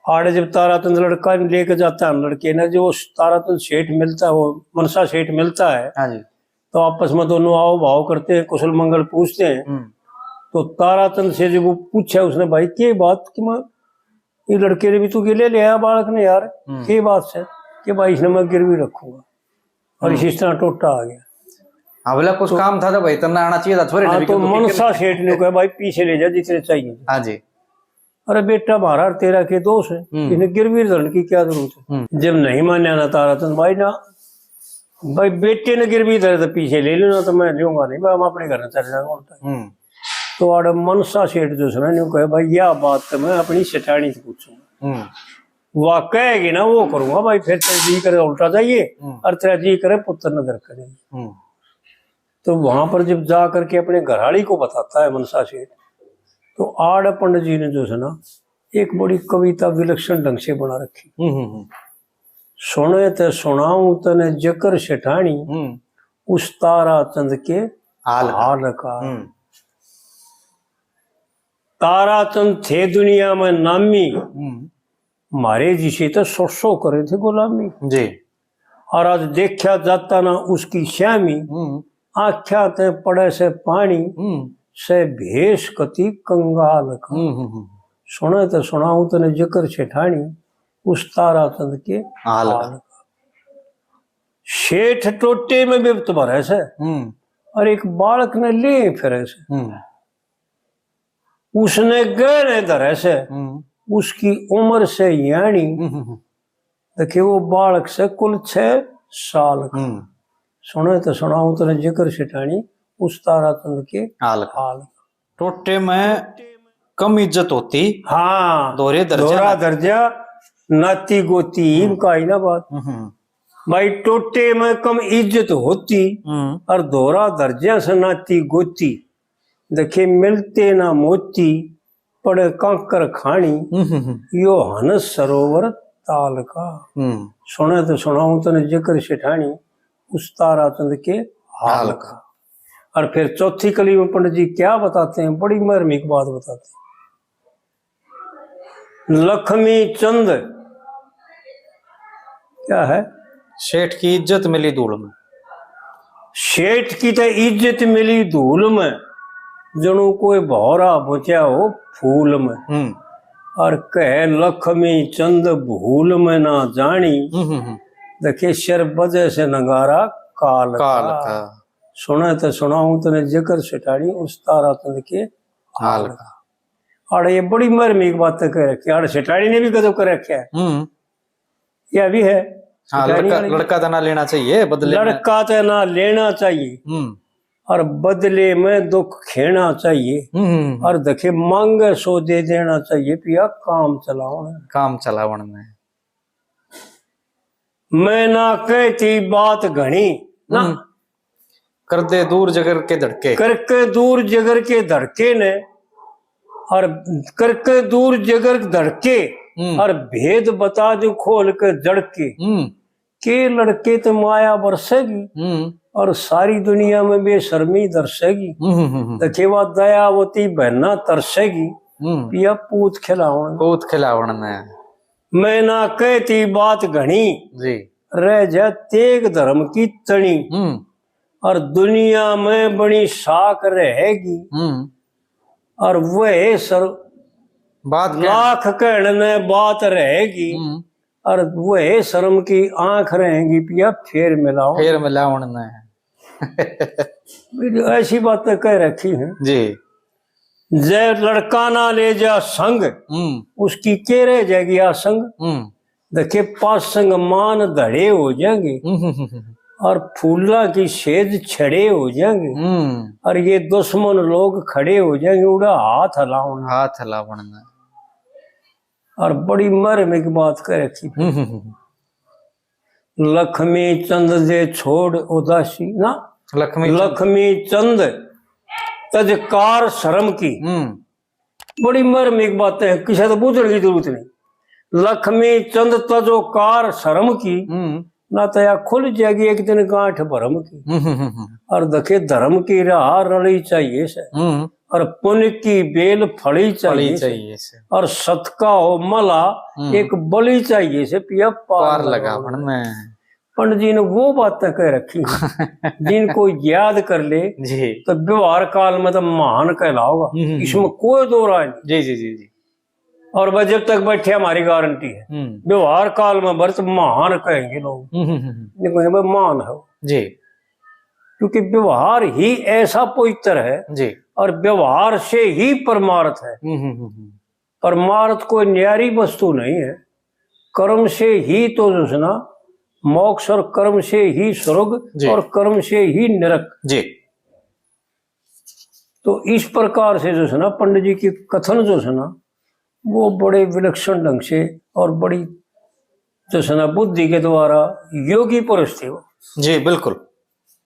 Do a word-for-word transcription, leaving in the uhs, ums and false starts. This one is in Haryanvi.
आड़े जब ताराचंद लड़का लेके जाता है, लड़के ने जो ताराचंद सेठ मिलता है, वो मनसा सेठ मिलता है, हाँ जी। तो आपस में दोनों आओ भाव करते हैं, कुशल मंगल पूछते हैं। हम्म। तो ताराचंद से जब वो पूछा उसने, "भाई, के बात कि मैं, ये लड़के ने भी तू के ले लिया बालक ने यार, हम्म। के बात से?" कि, "भाई, इसने मैं गिरवी रखूंगा और हम्म। इसी तरह टोटा आ गया।" हाँ, बोला, "कुछ तो काम था तो भाई, तन्ने आना चाहिए था, छोरे ने हाँ, भी तो क्यों दुखी कर मनसा सेठ ने कहा, "भाई, पीछे ले जा जितने चाहिए।" हाँ जी। अरे बेटा, म्हारा और तेरा के दोष है, हम्म। इन्हें गिरवी धरण की क्या जरूरत है?" हम्म। जब नहीं मान्या ना ताराचंद भाई ना, भाई, बेटे ने गिरवी धरे तो पीछे ले लेना, तो मैं लूंगा नहीं, मैं, हम अपने घर में चले जाएंगे, बोलता है। हम्म। तो आड़े मनसा सेठ जो सुना, न्यू कहे, "भाई, यह बात तो मैं अपनी सेठानी से पूछूंगा। हम्म। वह कहेगी ना, वो करूंगा भाई, फिर तेरा जी करे उल्टा जाइए, हम्म। और तेरा जी करे पुत्र नजर करे।" हम्म। तो वहां पर जब जा करके अपने घरवाली को बताता है मनसा सेठ, तो आड़ पंडित जी ने जो है ना, एक बड़ी कविता विलक्षण ढंग से बना रखी। हम्म, हम्म, हम्म। "सुने ते सुनाऊं तने जकर सेठानी, हम्म। उस ताराचंद के हाल का।" हाल का। हम्म। ताराचंद थे दुनिया में नामी, हम्म। म्हारे जिसे तो सौ सौ करे थे गुलामी। जी। और आज देखा जाता ना उसकी श्यामी, हम्म। आख्या ते पड़े से पानी, हम्म। से भेष कति कंगाल का। हम्म, हम्म, हम्म। सुने तो सुनाऊं तने जकर सेठानी, उस ताराचंद के हाल का। हाल का। सेठ टोटे में बिपत भरे से, हम्म। और एक बालक ने ले फिरे से। हम्म। उसने गहने धरे से, हम्म। उसकी उम्र से यानी, हम्म, हम्म, हम्म। देखिए, वो बालक से कुल छह साल का। हम्म। सुने तो सुनाऊं तने जिक्र सेठानी, उस ताराचंद के हाल का। हाल का। टोटे में कम इज्जत होती, हाँ, धोरे दर्जा धोरा ना। दर्जा नाती गोती, हम्म। इनका ही ना बात। हम्म, हम्म। भाई, टोटे में कम इज्जत होती, हम्म। और धोरा दर्जा से नाती गोती। देखे मिलते ना मोती, पड़े कांकर खानी, हम्म, हम्म, हम्म। यो हनस सरोवर ताल का। हम्म। सुने तो सुनाऊं तने जिक्र सेठानी, उस ताराचंद के हाल हाल का। का। और फिर चौथी कली में पंडित जी क्या बताते हैं, बड़ी मार्मिक बात बताते हैं। लखमी चंद क्या है? सेठ की इज्जत मिली धूल में। सेठ की तो इज्जत मिली धूल में, जणु कोई भौरा बचा हो फूल में। हम्म। और कहे लखमी चंद भूल में ना जानी, हम्म, हम्म, हम्म। देखे सिर बजे से नगारा काल काल का। का। सुने तो सुनाऊं तने जिक्र सेठानी, उस ताराचंद के हाल हाल का। का। अरे, ये बड़ी मार्मिक बातें कह रखी है। अरे, सेठानी ने भी गजब कर रखा है। हम्म। यह भी है। हाँ, सेठानी लड़का, वाली। लड़का तो ना लेना चाहिए बदले में। लड़का तो ना लेना चाहिए। हम्म। और बदले में दुख खेना चाहिए। हम्म, हम्म, हम्म। और देखे मांगे सो दे देना चाहिए, पिया काम चलावण। काम चलावण में। मैं ना कहती बात घणी ना। हम्म। कर दे दूर जिगर के धड़के। करके दूर जिगर के धड़के ने, और करके दूर जिगर धड़के, हम्म। और भेद बता दूं खोल के जड़ के। हम्म। के लड़के तो माया बरसेगी, हम्म। और सारी दुनिया में बेशर्मी दर्शेगी। हम्म, हम्म, हम्म। देखे वा दयावती बहना तरसेगी, हम्म। पिया पूत खिलावण। पूत खिलावण ने। मैं ना कहती बात घणी, जी। रह जा तेग धर्म की तणी। हम्म। और दुनिया में बड़ी साख रहेगी। हम्म। और वह सर बात कह- लाख कहण ने बात रहेगी। हम्म। और वह शर्म की आंख रहेगी पिया फेर मिलाओ। फेर मिलावण ने। ऐसी बातें कह रखी हैं। जी। जय लड़का ना ले जा संग, हम्म। उसकी के रह जाएगी आसंग। हम्म। देखे पासंग मान धड़े हो जाएंगे, हम्म, हम्म, हम्म। और फूला की सेज छड़े हो जाएंगे, हम्म। और ये दुश्मन लोग खड़े हो जाएंगे, उड़ा हाथ हलावण। हाथ हलावण ने। और बड़ी मार्मिक बात कह रखी। हम्म, हम्म, हम्म। लक्ष्मी चंद दे छोड़ उदासी ना, लक्ष्मी चंद। लक्ष्मी चंद तजकार शर्म की। हम्म। बड़ी मार्मिक बातें हैं, किसी तो बूझण की जरूरत नहीं। लक्ष्मी चंद तजो कार शर्म की, हम्म। ना तो या खुल जाएगी एक दिन गांठ भरम की। हम्म, हम्म, हम्म, हम्म। और देखे धर्म की राह रली चाहिए से। हम्म। और पुण्य की बेल फली फली चाहिए से। चाहिए से। और सत का हो मला, हम्म। एक बलि चाहिए से पिया पार पार लगा लगा। अपन में। पंडित जी ने वो बातें कह रखी हैं, जिनको याद कर ले जी। तो व्यवहार काल में तो महान कहलाओगा, हम्म, हम्म, इसमें हम्म। कोई दो राय नहीं। जी, जी, जी, जी। और वह जब तक बैठे हमारी गारंटी है, हम्म। व्यवहार काल में वर्त महान कहेंगे लोग, हम्म, हम्म, हम्म। नहीं कहेंगे, "भाई, महान है वो।" जी। क्योंकि व्यवहार ही ऐसा पवित्र है जी। और व्यवहार से ही परमार्थ है। हम्म, हम्म, हम्म, हम्म। परमार्थ कोई न्यारी वस्तु नहीं है। कर्म से ही तो जो है ना मोक्ष और कर्म से ही स्वर्ग जी। और कर्म से ही नरक। जी। तो इस प्रकार से जो है ना पंडित जी की कथन जो है ना वो बड़े विलक्षण ढंग से और बड़ी जो है ना बुद्धि के द्वारा योगी पुरुष थे वो। जी, बिल्कुल।